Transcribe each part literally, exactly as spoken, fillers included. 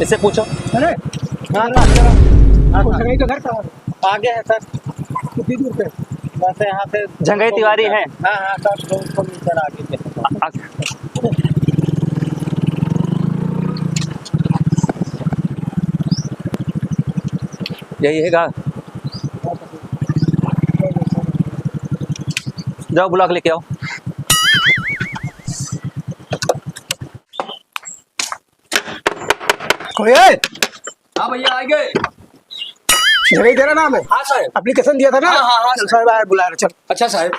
इससे पूछो। अरे, हाँ, हाँ, हाँ, हाँ। जंगई का घर कहाँ है? आगे है सर। कितनी दूर पे? बस यहाँ से झंगई दो सौ तिवारी मीटर है। हाँ, हाँ सर, दो सौ मीटर आगे पे। आ, आ, यही है घर। जाओ, बुला के लेके आओ। कोई है? हाँ भैया, आ गए। जगह तेरा नाम है? हाँ साहब। एप्लीकेशन दिया था ना? हाँ, हाँ, हाँ, चल, साहब। साहब आए, बुला रहे, चल। अच्छा साहब।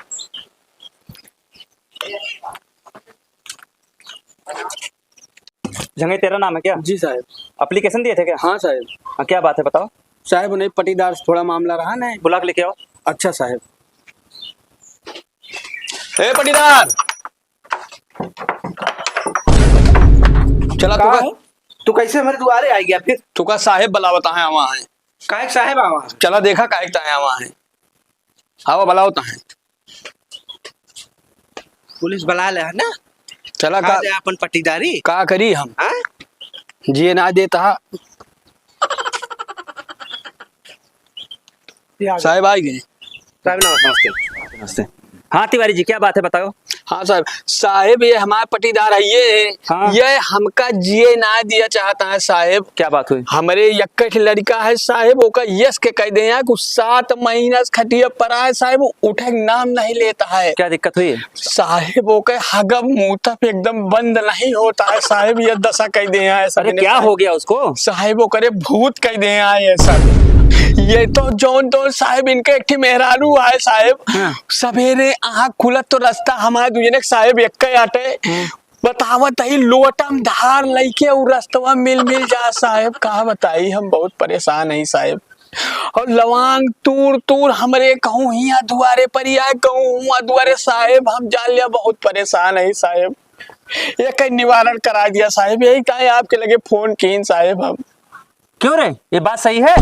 जंगई, तेरा नाम है क्या? जी साहब। एप्लीकेशन दिए थे क्या? हाँ साहब। हाँ, क्या बात है, बताओ। साहब, उन्हें पटीदार से थोड़ा मामला रहा ना। बुला के लेके आओ। अच्छा साहब। ए पटीदार, चला। का तू का-, है? तू कैसे हमारे दुआरे आ गया फिर? तू का साहेब बुलावत है, आवा है। काहे के साहेब आवा है? चला देखा काहे के ताहे आवा है। आवा बुलावत है। पुलिस बुला ले है ना? चला का, का दे अपन पट्टीदारी? का करी हम? हाँ? जिए ना देता। ये आ गए। साहब आ गए। साहब नमस्ते। नमस्ते। हाँ तिवारी जी, क्या बात है, बताओ। हाँ साहब, साहेब ये हमारे पट्टीदार है, ये, हाँ। ये हमका जिए ना दिया चाहता है साहेब। क्या बात हुई? हमरे यक्के ठे लड़का है साहेब, ओका यस के कह दे हैं कि सात महीना से खटिया पर है साहेब, उठे के नाम नहीं लेता है। क्या दिक्कत हुई? साहेब ओके हगब मूतब एकदम बंद नहीं होता है साहेब, ये दशा कह दे हैं ऐसा। अरे क्या हो गया उसको? साहेब ओकरे भूत कह दे हैं ऐसा। ये तो जौन तौन साहेब इनके एक ठे मेहरारू है साहेब। हाँ। सवेरे आँख खुलत तो रास्ता हमारे दुजने के साहेब एक आटे। हाँ। बतावत ही लोटम धार लइके उ रस्तवा मिल मिल जा साहेब। का बताई, हम बहुत परेशान हई साहेब। और लवांग तूर तूर हमरे कहूँ हियाँ दुआरे पर या कहूँ हुआँ दुआरे साहेब, हम जान लिया बहुत परेशान हई साहेब। ये कहीं निवारण करा दिया साहेब, यही काहे आपके लगे फोन कीन साहेब हम। क्यों रे, ये बात सही है?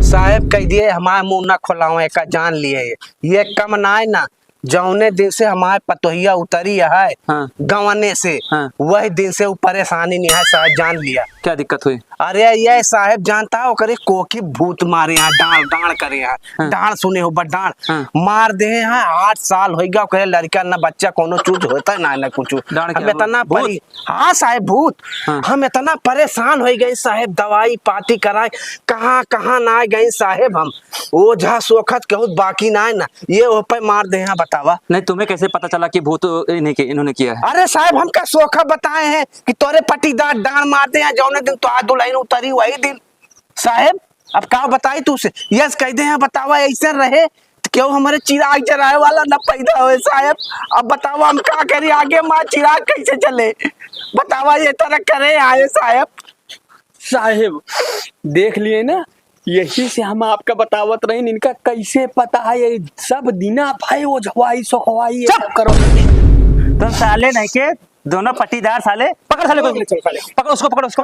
साहेब कह दिए हमार मुँह ना खोलावे का जान लिए। ये कम ना है ना, जौने दिन से हमार पतोहिया उतरी है हाँ। गवने से, हाँ। वही दिन से उ परेशानी नहीं है साहेब, जान लिया। क्या दिक्कत हुई? अरे ये साहेब जानता है, ओकरे कोखी भूत मारे हैं, डांड़ डांड़ करे हैं, हाँ। डांड़ सुने हो बा डांड़ हाँ। मार दे हैं। आठ साल हो गया, ओकरे लड़का न बच्चा कोनो चीज होता है ना, ना कुछ। डांड़ हम क्या? इतना भूत? परी-, हाँ साहेब भूत। हाँ। हम इतना परेशान हो गए साहेब, दवाई पाती कराए, कहाँ कहाँ ना गए साहेब हम। ओझा सोखत कहूत बाकी ना है ना, ये ओपे मार दे हैं, बतावा। नहीं, तुम्हें कैसे पता चला कि भूत इन्हीं के, इन्होंने किया है? अरे साहेब, हमका सोखा बताए हैं कि तोरे पट्टीदार डांड़ मार दे हैं, जौने दिन तोहार दुल्हन उतरी वही दिन। साहेब, अब का बताई तू से? यस कह दे हैं, बतावा, ऐसे रहे तो क्यों हमारे चिराग जराए वाला न पैदा होए साहेब। अब बतावा, हम का करी, आगे माँ चिराग कैसे चले? बतावा, ये तरह करे आए साहेब। साहेब, देख लिए ना, यही से हम आपका बतावत रही, इनका कैसे पता है, ये सब दिना भाई ओझवाई सोखवाई, ये चुप! सब करो। तुम साले नहीं के दोनों पट्टीदार साले, पकड़ साले को, चल, चल, साले। पकड़ उसको, पकड़ उसको।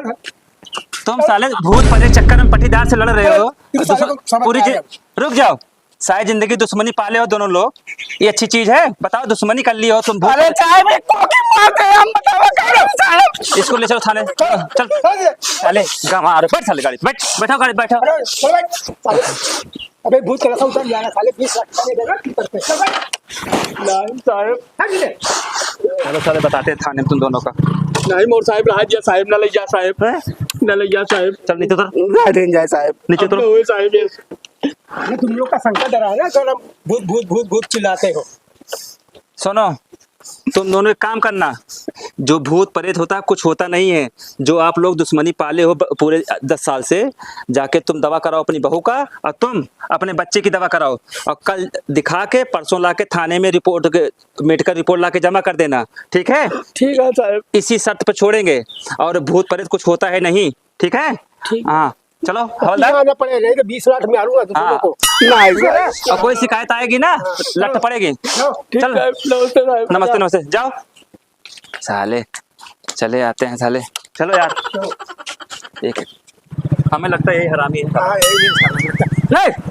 तुम साले भूत परे चक्कर में पट्टीदार से लड़ रहे हो। तू साले को समझ पूरी में आ चीज, गया। रुक जाओ। सारी जिंदगी दुश्मनी पाले हो दोनों लोग, ये अच्छी चीज है? बताओ, दुश्मनी कर ली हो तुम, भूत अरे साहब, एक कोके मार दे, हम बतावा करो साहब। इसको ले चलो थाने। चल, चल। चल, चल। साले, गंवार, बैठ साले गाड़ी, बैठ, बैठो गाड़ी, बैठो। अरे, चल बैठ, साले। अबे भूत का लसा उतर जाना, साले, बीस लाख का नहीं देगा, ऊपर पे। चल बैठ। नहीं साहब। हट ले। चलो साले, बताते हैं थाने में तुम दोनों का। नहीं मोर साहब, रहा जा साहब, ना ले जा साहब। हैं? ना ले जा साहब। चल नीचे उतर। ना ले जाए साहब। नीचे उतर। अब तो हुए साहब ये। अरे तुम लोग का शंका डरा है ना, अगर हम भूत, भूत, भूत, भूत चिल्लाते हो। सुनो, तुम दोनों एक काम करना, जो भूत प्रेत होता है, कुछ होता नहीं है। जो आप लोग दुश्मनी पाले हो ब-, पूरे दस साल से, जाके तुम दवा कराओ अपनी बहू का, और तुम अपने बच्चे की दवा कराओ, और कल दिखा के परसों लाके थाने में रिपोर्ट के, मेडिकल रिपोर्ट लाके जमा कर देना, ठीक है? ठीक है साहब। इसी शर्त पे छोड़ेंगे, और भूत प्रेत कुछ होता है नहीं, ठीक है? ठीक। हाँ। चलो, हवलदार। यहाँ आना पड़ेगा, नहीं तो बीस लाख मारूंगा तुम हाँ। दोनों को। नहीं, ठीक है ना? और कोई शिकायत आएगी ना, हाँ। लट पड़ेगी। हाँ, ठीक चल। है, नमस्ते साहब। नमस्ते, नमस्ते। जाओ। साले, चले आते हैं साले। चलो यार। चलो। एक, हमें लगता है यही हरामी है। हाँ, यही है साला। नहीं,